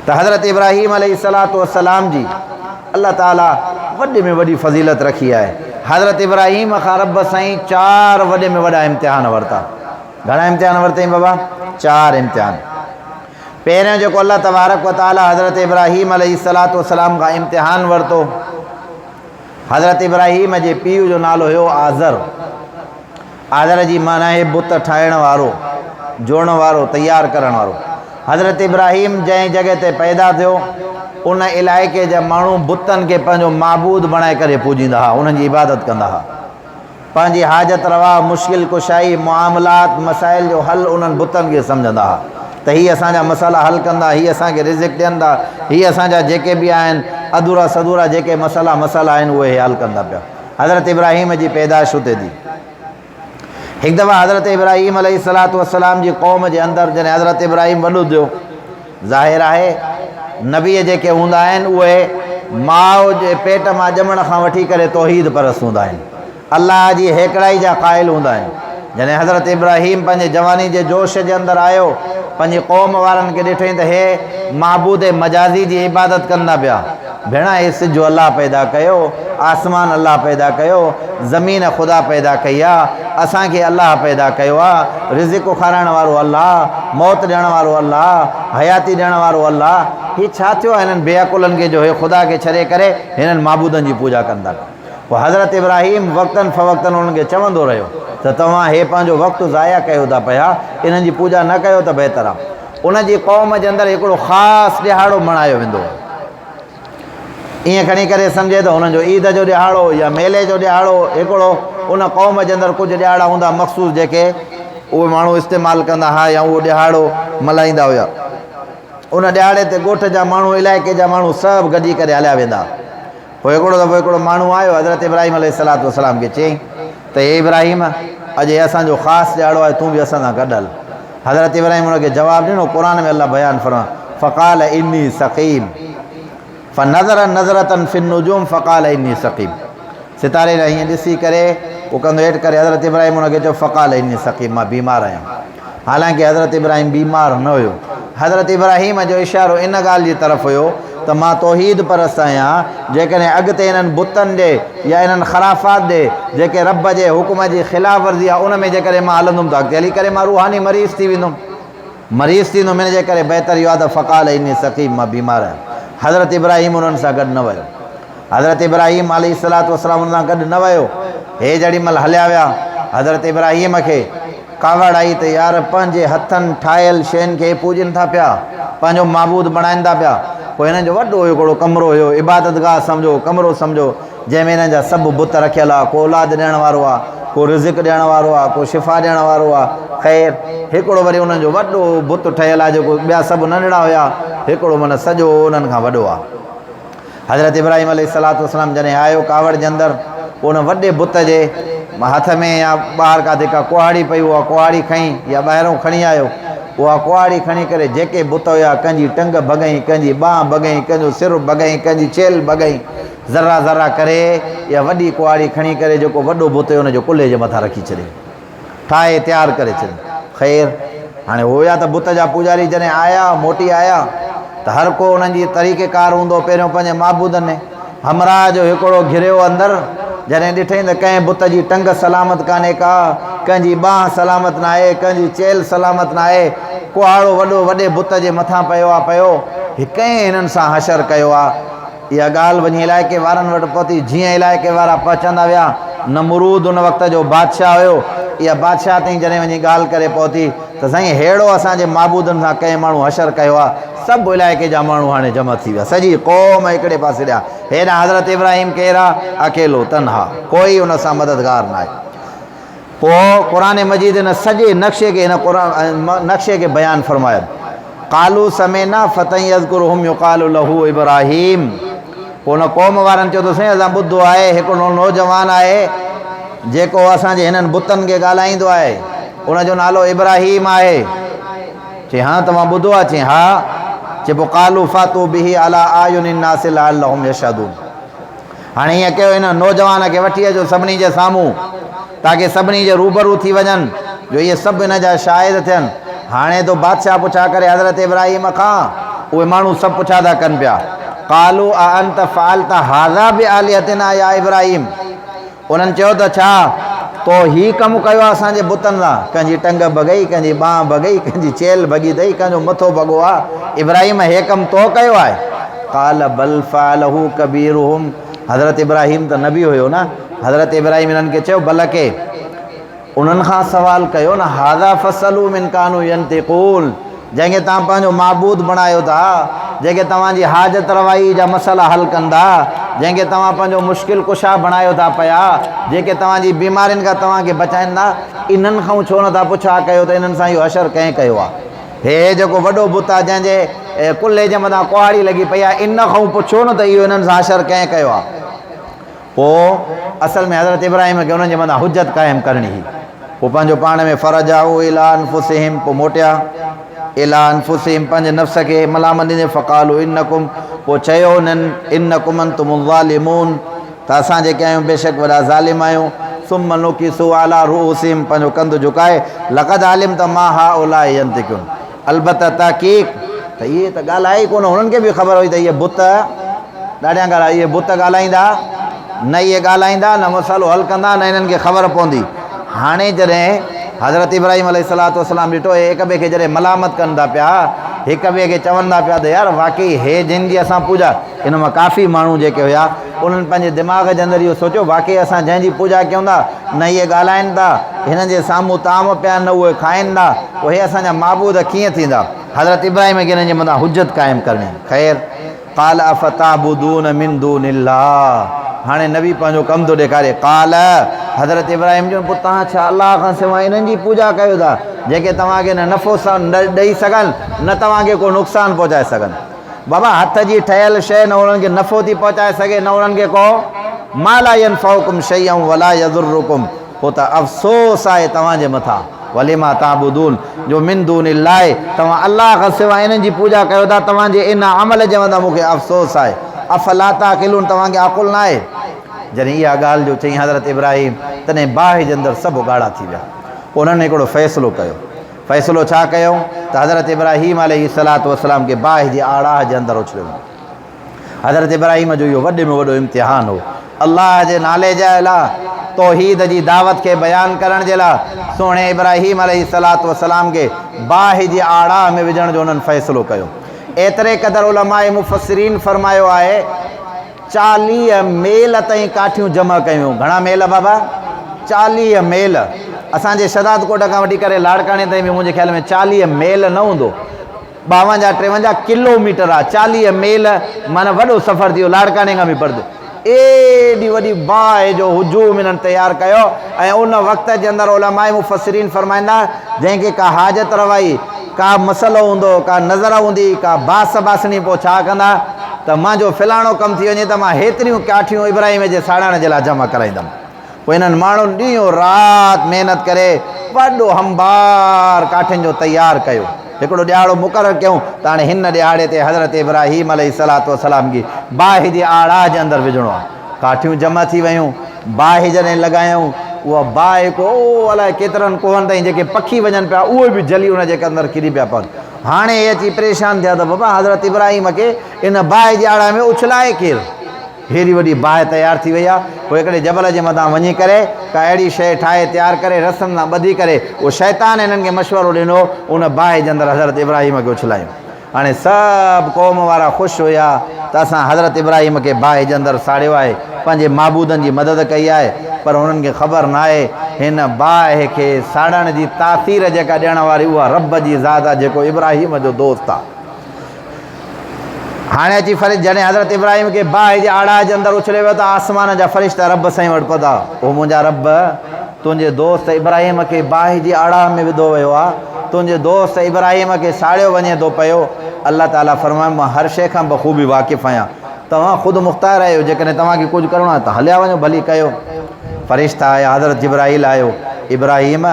ته حضرت ابراهيم عليه الصلوة والسلام جي الله تعالي وڏي ۾ وڏي فضيلت رکي آهي. حضرت ابراهيم کان رب سائين چار وڏي ۾ وڏا امتحان ورتا. گهڻا امتحان ورتائين بابا؟ چار امتحان. پهريون جيڪو الله تبارڪ و تعالي حضرت ابراهيم عليه الصلوة والسلام کان امتحان ورتو، حضرت ابراهيم جي پيء جو نالو هيو آزر. آزر جي معنيٰ آهي بت ٺاهڻ وارو، جوڙڻ وارو، تيار ڪرڻ وارو. حضرت ابراهيم جنهن جڳهه تي پيدا ٿيو، ان علائقي جا ماڻهو بتن کي پنهنجو معبود بڻائي ڪري پوڄيندا ها، انهن جي عبادت ڪندا ها. پنهنجي حاجت روا، مشڪل ڪشائي، معاملات، مسائل جو حل انهن بتن کي سمجهندا ها ته هي اسان جا مسئلا حل ڪندا، هي اسان کي رزق ڏين ٿا، هي اسان جا جيڪي به آهن اڌورا سڌورا جيڪي مسئلا مسئلا آهن اهي هي حل ڪندا پيا. حضرت ابراهيم جي پيدائش اتي ٿي. هڪ دفعه حضرت ابراهيم عليه الصلوة والسلام جي قوم جي اندر جڏهن حضرت ابراهيم وڏو ٿيو، ظاهر آهي نبي جيڪي هوندا آهن اهي ماء جي پيٽ مان ڄمڻ کان وٺي ڪري توحيد پرست هوندا آهن، الله جي هيڪڙائي جا قائل هوندا آهن. جڏهن حضرت ابراهيم پنهنجي جواني جي جوش جي اندر آيو، پنهنجي قوم وارن کي ڏٺائين ته هي معبود مجازي جي عبادت ڪن ٿا پيا. ڀيڻا هي سج الله پيدا ڪيو، آسمان الله پيدا ڪيو، زمين خدا پيدا ڪئي آ، اسان کي الله پيدا ڪيو آ، رزق کارائڻ وارو الله، موت ڏيڻ وارو الله، حياتي ڏيڻ وارو الله، هي ڇا ٿيو آ هنن بي عقلن کي جو هي خدا کي ڇڏي ڪري هنن معبودن جي پوڄا ڪن ٿا. پوء حضرت ابراهيم وقتاً فوقتاً انهن کي چوندو رهيو ته توهان هي پنهنجو وقت ضايع ڪيو ٿا پيا، انهن جي پوڄا نه ڪيو ته بهتر آ. ان جي قوم جي اندر هڪڙو خاص ڏهاڙو مڻايو ويندو هو. ائين کڻي ڪري سمجهي ته هنن جو عيد جو ڏهاڙو يا ميلي جو ڏهاڙو هڪڙو ان قوم جي اندر ڪجهه ڏهاڙا هوندا مخصوص جيڪي اهي ماڻهو استعمال ڪندا هئا يا اهو ڏهاڙو ملهائيندا هيا. ان ڏهاڙي تي ڳوٺ جا ماڻهو علائقي جا ماڻهو سڀ گڏجي ڪري هليا ويندا. پوء هڪڙو دفعو هڪڙو ماڻهو آيو حضرت ابراهيم عليه الصلوة والسلام کي چيائين ته اي ابراهيم اڄ هي اسان جو خاص ڏهاڙو آهي تون به اسان سان گڏ هل. حضرت ابراهيم ان کي جواب ڏنو قرآن ۾ الله بيان فرمايو فقال اني سقيم فنظر نظرة في النجوم فقال اني سقيم ستاري ڏانهن هيئن ڏسي ڪري پوء ڪنڌ هيٺ ڪري حضرت ابراهيم ان کي چيو فقال اني سقيم مان بيمار آهيان. حالانڪه حضرت ابراهيم بيمار نه هيو. حضرت ابراهيم جو اشارو ان ڳالهه جي طرف هيو ته مان توحيد پرست آهيان، جيڪڏهن اڳتي انهن بتن ڏي يا انهن خرافات ڏي جيڪي رب جي حڪم جي خلاف ورزي آهي ان ۾ جيڪڏهن مان هلندم ته اڳتي هلي ڪري مان روحاني مريض ٿي ويندم. مريض ٿيندم ان جي ڪري بهتر اهو آهي ته فقال اني سقيم مان بيمار آهيان. حضرت ابراهيم انهن سان گڏ نه ويو. حضرت ابراهيم عليه الصلوة والسلام ان سان گڏ نه ويو. هي جهڙي مهل هليا ويا، حضرت ابراهيم کي ڪاوڙ آئي ته يار پنهنجي هٿن ٺاهيل شين کي پوڄين ٿا پيا، پنهنجو معبود بڻائين ٿا پيا. پوء هنن جو وڏو هڪڙو ڪمرو هيو، عبادت گاهه سمجهو، ڪمرو سمجهو، جنهن ۾ هنن جا سڀ بت رکيل هئا، ڪو اولاد ڏيڻ وارو آ، ڪو رزق ڏيڻ وارو آ، ڪو شفا ڏيڻ وارو آ. خير هڪڙو وري انهن جو وڏو بت ٺهيل آ، جيڪو ٻيا سڀ ننڍڙا هيا، هڪڙو معنيٰ سڄو انهن کان وڏو آ. حضرت ابراهيم عليه الصلوة والسلام جڏهن آيو ڪاوڙ جي اندر پوء ان وڏي بت جي هٿ ۾ يا ٻاهر ڪاٿي ڪا ڪهاڙي پئي اها ڪهاڙي کنئي يا ٻاهرون کڻي آيو اها ڪهاڙي کڻي ڪري جيڪي بت هيا ڪنهن جي ٽنگ ڀڳئين ڪنهن جي ٻانهن ڀڳئين ڪنهن جو سر ڀڳئين ڪنهن جي چيلهه ڀڳئين ذرا ذرا ڪري اها وڏي ڪهاڙي کڻي ڪري جيڪو وڏو بت هيو ان جو ڪلهي جي مٿان رکي ڇڏيائين. ٺاهي تيار ڪري ڇڏ. خير، هاڻي هيا ته بت جا پوڄاري جڏهن آيا، موٽي آيا، ته هر ڪو انهن جي طريقي ڪار هوندو پهريون پنهنجي معبودن ۾. همراهه جو هڪڙو گهريو اندر، جڏهن ڏٺئين ته ڪنهن بت جي ٽنگ سلامت ڪانهي ڪا، ڪنهن جي ٻانهن سلامت ناهي، ڪنهن جي چيلهه سلامت ناهي، ڪهاڙو وڏو وڏي بت جي مٿان پيو آ پيو، هي ڪنهن هنن سان حشر ڪيو آ؟ اها ڳالهه وڃي علائقي وارن وٽ پهتي. جيئن علائقي وارا پهچندا ويا، نمرود ان وقت جو بادشاهه هيو. اها بادشاهه تائين جڏهن وڃي ڳالهه ڪري پهتي ته سائين ههڙو اسان جي معبودن سان ڪنهن ماڻهو حشر ڪيو آهي. سڀ علائقي جا ماڻهو هاڻي جمع ٿي ويا. سڄي قوم هڪڙي پاسي ڏيا. هيڏانهن حضرت ابراهيم ڪير آ؟ اڪيلو، تنها. ڪوئي ان سان مددگار ناهي. پوء قرآن مجيد ان سڄي نقشي کي هن قرآن نقشي کي بيان فرمايو قالو سمعنا فتى يذڪرهم يقال له ابراهيم پوء ان قوم وارن چيو ته سائين اسان ٻڌو آهي هڪڙو نوجوان آهي جيڪو اسان جي هنن بتن کي ڳالهائيندو آهي ان جو نالو ابراهيم آهي چي ها توهان ٻڌو آهي چي ها چي پوء قالو فاتو به علي اعين الناس لعلهم يشهدون هاڻي ائين ڪيو هن نوجوان کي وٺي اچو سڀني جي سامهون تاڪه سڀني جي روبرو ٿي وڃن جو اهي سڀ هن جا شاهد ٿين. هاڻي ٿو بادشاهه پڇا ڪري حضرت ابراهيم کان اهي ماڻهو سڀ پڇا ٿا ڪن پيا، قالوا اانت فعلت هذا بالهتنا يا ابراهيم انهن چيو ته ڇا تو هي ڪم ڪيو آهي اسان جي بتن سان؟ ڪنهن جي ٽنگ ڀڳئي، ڪنهن جي ٻانهن ڀڳئي، ڪنهن جي چيلهه ڀڳي اٿئي، ڪنهن جو مٿو ڀڳو آهي، ابراهيم هي ڪم تو ڪيو آهي؟ قال بل فعله ڪبيرهم حضرت ابراهيم ته نبي هيو نه، حضرت ابراهيم انهن کي چيو بلڪه انهن کان سوال ڪيو نه هذا فاسألوهم ان ڪانوا ينطقون جنهن کي توهان پنهنجو معبود بڻايو ٿا، جنهن کي توهان جي حاجت روائي جا مسئلا حل ڪندا، جنهن کي توهان پنهنجو مشڪل ڪشا بڻايو ٿا پيا، جيڪي توهان جي بيمارين کان توهان کي بچائين ٿا، انهن کان ڇو نٿا پڇا ڪيو ته انهن سان اهو حشر ڪنهن ڪيو آهي؟ هي جيڪو وڏو بت آهي جنهن جي ڪلهي جي مٿان ڪهاڙي لڳي پئي آهي، ان کان پڇو نه ته اهو انهن سان حشر ڪنهن ڪيو آهي؟ پوء اصل ۾ حضرت ابراهيم کي انهن جي مٿان حجت قائم ڪرڻي هئي. پوء پنهنجو پاڻ ۾ فرجعوا الي انفسهم پوء موٽيا الي انفسهم پنهنجي نفس کي ملامت ڏيندي فقالوا انڪم پوء چيو انهن انڪم انتم الظالمون ته اسان جيڪي آهيون بيشڪ وڏا ظالم آهيون ثم نڪسوا علي رؤوسهم پنهنجو ڪنڌ جهڪائي لقد علمت ما هؤلاء ينطقون البته تحقيق ته اهي ته ڳالهائي ئي ڪونه هنن کي به خبر هئي ته اهي بت ڏاڍيان ڳالهائي اهي بت ڳالهائيندا نه اهي ڳالهائيندا نه مسئلو حل ڪندا نه هنن کي خبر پوندي هاڻي جڏهن حضرت ابراهيم عليه الصلوة والسلام ڏٺو اهي هڪ ٻئي کي جڏهن ملامت ڪن ٿا پيا هڪ ٻئي کي چون ٿا پيا ته يار واقعي هي جن جي اسان پوڄا ان مان ڪافي ماڻهو جيڪي هيا انهن پنهنجي دماغ جي اندر اهو سوچيو واقعي اسان جنهن جي پوڄا ڪيون ٿا نه اهي ڳالهائن ٿا هنن جي سامهون طعام پيا آهن نه اهي کائن ٿا پوء هي اسان جا معبود ڪيئن ٿيندا؟ حضرت ابراهيم کي انهن جي مٿان حجت قائم ڪرڻي. خير قال افتعبدون من دون الله هاڻي نبي پنهنجو ڪم ٿو ڏيکاري قال حضرت ابراهيم چيو پوء توهان ڇا الله کان سواء انهن جي پوڄا ڪيو ٿا جيڪي توهان کي نه نفعو ڏئي سگهن نه توهان کي ڪو نقصان پهچائي سگهن. بابا هٿ جي ٺهيل شيء نه انهن کي نفعو ٿي پهچائي سگهي نه انهن کي ڪو ما لا ينفعڪم شيئا ولا يضرڪم پوء ته افسوس آهي توهان جي مٿان ولما تعبدون جو من دون الله توهان الله کان سواء انهن جي پوڄا ڪيو ٿا توهان جي ان عمل جي مٿان مون کي افسوس آهي افلا تعقلون توهان کي عقل نه آهي جڏهن اها ڳالهه جو چئي حضرت ابراهيم تڏهن باهه جي اندر سڀ ڳاڙها ٿي ويا پوء انهن هڪڙو فيصلو ڪيو فيصلو ڇا ڪيائون ته حضرت ابراهيم عليه الصلوة والسلام کي باهه جي آڙاهه جي اندر اڇليو وڃي. حضرت ابراهيم جو اهو وڏي ۾ وڏو امتحان هو. الله جي نالي جي لاء، توحيد جي دعوت کي بيان ڪرڻ جي لاء سهڻي ابراهيم عليه الصلوة والسلام کي باهه جي آڙاهه ۾ وجهڻ جو انهن فيصلو ڪيو. ايتري قدر علماء مفسرين فرمايو آهي. 40 ميل تائين ڪاٺيون جمع ڪيون ويون. گهڻا ميل بابا؟ 40 ميل. اسان جي شهدادڪوٽ کان وٺي ڪري لاڙڪاڻي تائين به منهنجي خيال ۾ 40 ميل نه هوندو. 52 53 ڪلو ميٽر آهي. 40 ميل معنيٰ وڏو سفر ٿي ويو لاڙڪاڻي کان به پرتي. ايڏي وڏي باهه جو هجوم انهن تيار ڪيو ۽ ان وقت جي اندر علماء مفسرين فرمائن ٿا جنهن کي ڪا حاجت روائي، ڪا مسئلو هوندو، ڪا نظر هوندي، ڪا باس باسڻي پوء ڇا ڪندا؟ ته مانجو فلاڻو ڪم ٿي وڃي ته مان هيتريون ڪاٺيون ابراهيم جي ساڙڻ جي لاء جمع ڪرائيندم. پوء انهن ماڻهن ڏينهن رات محنت ڪري وڏو انبار ڪاٺين جو تيار ڪيو. هڪڙو ڏهاڙو مقرر ڪيائون ته هاڻي هن ڏهاڙي تي حضرت ابراهيم عليه الصلوة والسلام کي باهه جي آڙاهه جي اندر وجهڻو آهي. ڪاٺيون جمع ٿي ويون. باهه جڏهن لڳايائون، اها باهه ڪو الائي ڪيترن ڪوهن تائين جيڪي پکي وڃن پيا اهي به جلي ان جي اندر ڪري پيا پون. هاڻي اهي اچي پريشان ٿيا ته بابا حضرت ابراهيم کي ان باهه جي آڙاهه ۾ اڇلائي ڪير؟ هيڏي وڏي باهه تيار ٿي وئي آهي. پوء هڪڙي جبل جي مٿان وڃي ڪري ڪا اهڙي شيء ٺاهي تيار ڪري رسن سان ٻڌي ڪري اهو شيطان هنن کي مشورو ڏنو ان باهه جي اندر حضرت ابراهيم کي اڇلايون. هاڻي سڀ قوم وارا خوش هيا ته اسان حضرت ابراهيم کي باهه جي اندر ساڙيو آهي، پنهنجي معبودن جي مدد ڪئي آهي، پر هنن کي خبر ناهي هن باهه کي ساڙڻ جي تاثير جيڪا ڏيڻ واري اها رب جي ذات آهي جيڪو ابراهيم جو دوست آهي. هاڻي اچي فرش جڏهن حضرت ابراهيم کي باهه جي آڙاهه جي اندر اڇليو ويو ته آسمان جا فرشتا رب سائين وٽ پهتا. او منهنجا رب! تنهنجي دوست ابراهيم کي باهه جي آڙاهه ۾ وڌو ويو آهي، تنهنجي دوست ابراهيم کي ساڙيو وڃي ٿو پيو. الله تعاليٰ فرمايو، مان هر شيء کان بخوبي واقف آهيان. توهان خود مختار آهيو، جيڪڏهن توهان کي ڪجهه ڪرڻو آهي ته هليا وڃو ڀلي ڪيو. فرشتا آيا، حضرت جبرائيل آيو، ابراهيم!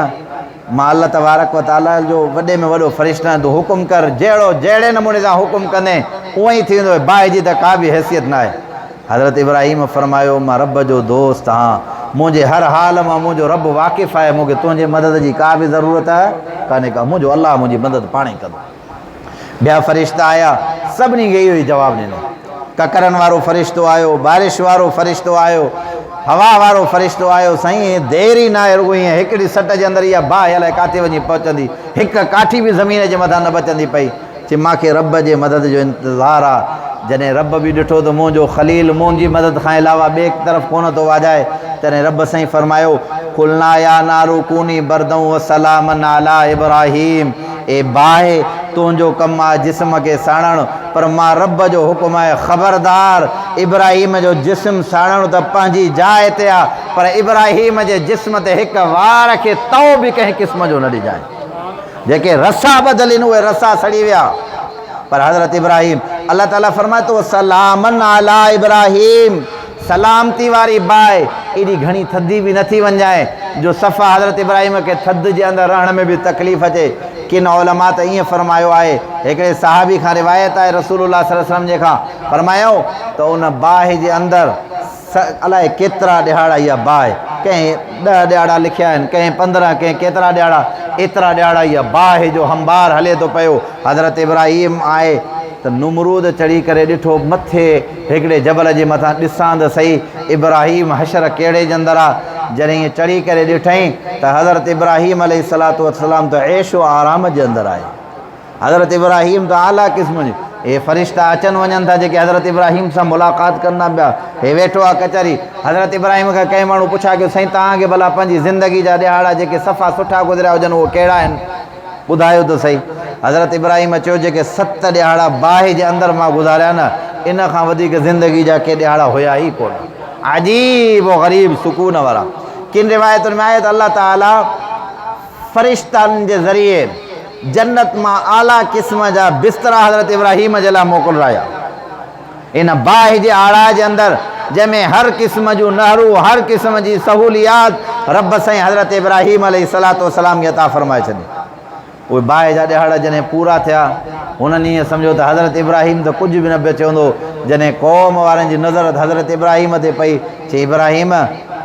مان الله تبارڪ و تعاليٰ جو وڏي ۾ وڏو فرشتو آهيان، تون حڪم ڪر، جهڙو جهڙي نموني سان حڪم ڪندين، اونئن ئي ٿيندو، باهه جي ته ڪا به حيثيت ناهي. حضرت ابراهيم فرمايو، مان رب جو دوست آهان، منهنجي هر حال مان منهنجو رب واقف آهي، مون کي تنهنجي مدد جي ڪا به ضرورت ڪانهي ڪا، منهنجو الله منهنجي مدد پاڻ ئي ڪندو. ٻيا فرشتا آيا، سڀني کي اهو ئي جواب ڏنو. ڪڪرن وارو فرشتو آيو، بارش وارو فرشتو آيو، هوا وارو فرشتو آيو، سائين دير ئي ناهي رڳو ائين هڪڙي سٽ جي اندر اها باهه الائي ڪاٿي وڃي پهچندي، هڪ ڪاٺي به زمين جي مٿان نه بچندي پئي. چي مان کي رب جي مدد جو انتظار آ. جڏهن رب به ڏٺو ته منهنجو خليل منهنجي مدد کان علاوه ٻئي طرف ڪونه ٿو واجهائي، تڏهن رب سائين فرمايو، قلنا يا نار ڪوني بردا وسلاما علي ابراهيم اي باهه! تنهنجو ڪم آ جسم کي ساڙڻ، پر مان رب جو حڪم آهي، خبردار! ابراهيم جو جسم ساڙڻ ته پنهنجي جاء تي آ، پر ابراهيم جي جسم تي هڪ وار کي تئو به ڪنهن قسم جو نه ڏجانء. جيڪي رسا ٻڌل آهن اهي رسا سڙي ويا پر حضرت ابراهيم الله تعالي فرمائي ٿو سلامن علی ابراهيم سلامتي واري باهه ايڏي گهڻي ٿڌي به نٿي وڃائي جو صفا حضرت ابراهيم کي ٿڌ جي اندر رهڻ ۾ به تڪليف اچي ڪن علماء ته ائين فرمايو آهي هڪڙي صحابي کان روايت آهي رسول الله صلي الله عليه وسلم جي کان فرمايو ته ان باهه جي اندر الائي ڪيترا ڏهاڙا اها باهه، ڪنهن ڏهه ڏهاڙا لکيا آهن، ڪنهن 15، ڪنهن ڪيترا ڏهاڙا، ايترا ڏهاڙا اها باهه جو هنبار هلي ٿو پيو. حضرت ابراهيم آئي ته نمرود چڙهي ڪري ڏٺو مٿي هڪڙي جبل جي مٿان ڏسان ته سهي ابراهيم حشر ڪهڙي جي اندر آ. جڏهن ائين چڙهي ڪري ڏٺائين ته حضرت ابراهيم عليه الصلوة والسلام ته عيش و آرام جي اندر آهي. حضرت ابراهيم ته اعليٰ قسم جي اهي فرشتا اچن وڃن ٿا جيڪي حضرت ابراهيم سان ملاقات ڪن ٿا پيا. هي ويٺو آ ڪچهري. حضرت ابراهيم کان ڪنهن ماڻهو پڇا ڪيو سائين توهان کي ڀلا پنهنجي زندگي جا ڏهاڙا جيڪي صفا سٺا گذريا هجن اهي ڪهڙا آهن؟ ٻڌايو ته سهي. حضرت ابراهيم چيو جيڪي ست ڏهاڙا باهه جي اندر مان گذاريا نه ان کان وڌيڪ زندگي جا ڪي ڏهاڙا هيا ئي ڪونه. عجيب و غريب سڪون وارا. ڪن روايتن ۾ آهي ته الله تعاليٰ فرشتن جي ذريعي جنت مان اعليٰ قسم جا بسترا حضرت ابراهيم جي لاء موڪلرايا. ان باهه جي آڙاهه جي اندر جنهن ۾ هر قسم جون نهرون، هر قسم جي سهوليات رب سائين حضرت ابراهيم عليه الصلوة والسلام کي عطا فرمائي ڇڏي. اهي باهه جا ڏهاڙا جڏهن پورا ٿيا، هنن ائين سمجهيو ته حضرت ابراهيم ته ڪجهه به نه بچيو هوندو. جڏهن قوم وارن جي نظر حضرت ابراهيم تي پئي، چي ابراهيم!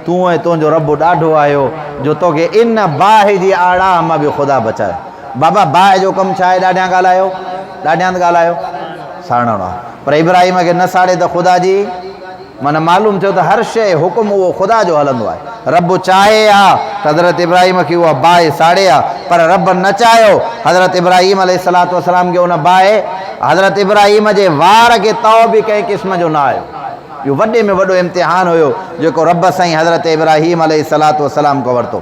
تون ۽ تنهنجو رب ڏاڍو آهيو جو توکي ان باهه جي آڙاهه مان به خدا بچايو. بابا باهه جو ڪم ڇا آهي ڏاڍيان ڳالهايو ڏاڍيان ڳالهايو ساڙڻ آهي پر ابراهيم کي نه ساڙي ته خدا جي معنيٰ معلوم ٿيو ته هر شيء حڪم اهو خدا جو هلندو آهي رب چاهي ها ته حضرت ابراهيم کي اها باهه ساڙي ها پر رب نه چاهيو حضرت ابراهيم عليه الصلوة والسلام کي ان باهه حضرت ابراهيم جي وار کي تئو به ڪنهن قسم جو نه آيو. اهو وڏي ۾ وڏو امتحان هيو جيڪو رب سائين حضرت ابراهيم عليه الصلوة والسلام کان ورتو.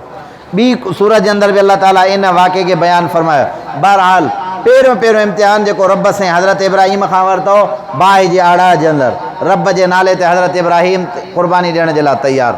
ٻي سورت جي اندر به الله تعالي ان واقعي کي بيان فرمايو. بهرحال پهريون پهريون امتحان جيڪو رب سائين حضرت ابراهيم کان ورتو باهه جي آڙاهه جي اندر رب جي نالي تي حضرت ابراهيم قرباني ڏيڻ جي لاء تيار.